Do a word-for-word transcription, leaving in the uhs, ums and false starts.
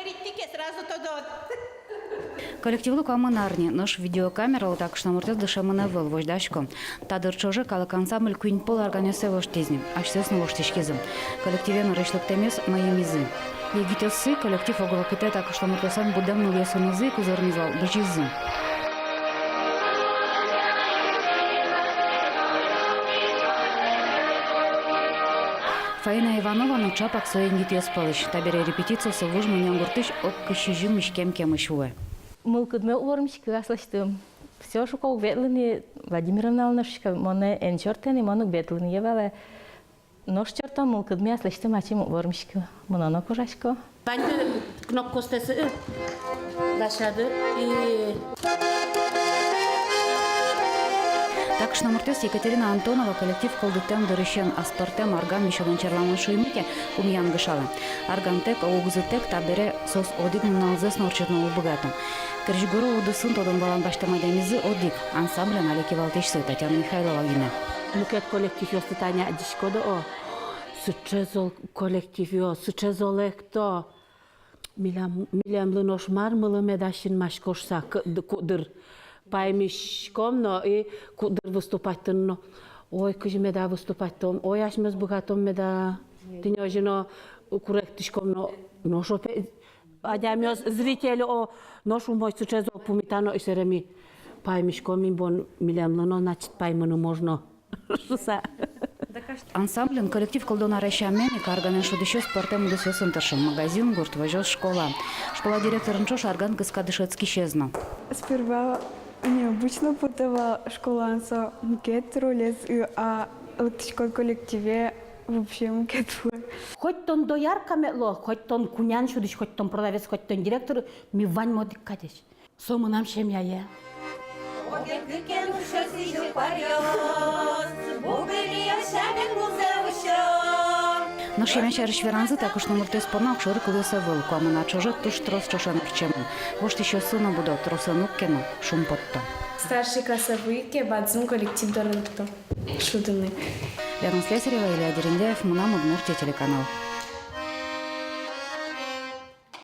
Итӥ ке, сразу тодод. Коллективлы куамын ар ни, нош видеокамералы та кышномуртэз дышемын ӧвӧл, возьдасько. Та дыр ӵоже «Калык» ансамбль куинь пол арганъёссэ воштӥз ни, асьсэос но воштӥськизы. Коллективе нырысь лыктэмъёс мӧйымизы. Егитъёссы, коллектив ог вакытэ та кышномуртъёслэн будэм нылъёсынызы ик узырмиз вал, бызизы. Фаина Иванова но чапак со егитъёс пӧлысь. Табере репетициосы Вуж Монья гуртысь ог кызь сизьым иськем кемысь вуэ. Мылкыдме уг вормиськы аслэсьтым. Всё, шуко, уг ветлы ни, Владимировналэн но шуисько, монэ эн сёртэ ни, мон уг ветлы ни, е валэ. Нош сёртом, мылкыдме аслэсьтым ачим уг вормиськы, мыноно кожасько. Ваньды кнопкаостэс, э, дасяды и... Та кышномуртъёс Екатерина Антонова коллектив кылдытэм дырысен аспӧртэм арган висёнэн черламын шуимы ке, ум янгышалэ. Аргантэк, огзытэк табере соос одӥг нуналзэс но ортчытыны уг быгато. Крезьгуро удысын тодон-валан басьтэм адямизы одӥг, ансамбльлэн али кивалтӥсьсы Татьяна Михайлова гинэ. Мукет коллективъёсты тани адӟиськод-а, о, сыӵе зол коллективъёс, сыӵе зол экто. Милям, милемлы нош мар, мылы меда синмасько шуса, к-, д-, куддыр паймиськом но и куддыр выступать тыны но. Ой, кызьы меда выступать тон, ой, асьмеос быгатом меда. Тӥни озьы но куректӥськом но, нош опе-, адямиос, зритель, о, нош умой, сыӵе зол пумитано, и сэре ми паймиськом, ми бон, милемлы но, значит, паймыны можно. Шуса. Ансамбльын коллектив кылдон араз сямен ик арганэн шудӥсьёс пӧртэм удысъёсын тыршо: магазин, гурт возёс, школа. Школа директорын ӵош арган кыска дышетскисез но. Сперва необычно потэ вал школаын со, мукет ролез, ы, а лыктӥськод коллективе, вообще мукет луэ. Хоть тон доярка мед луо, хоть тон кунян сюдӥсь, хоть тон продавец, хоть тон директор, ми ваньмы одӥг кадесь. Со мынам семьяе. Одӥг ке но усё сӥзьыл паръёс, бубылиос сямен музэ усё. Нош семья сярысь веранзы та кышномуртъёс понна огшоры кылъёс ӧвӧл, куамын ар ӵоже туж трос ӵошен ортчемын. Воштӥсьёссы но будо, трослэн уг ке но шумпотто. Старший классэ вуи ке, бадӟым коллектив доры лыкто шудыны. Лена Слесарева, Илья Дерендяев, «Мынам Удмуртие» телеканал.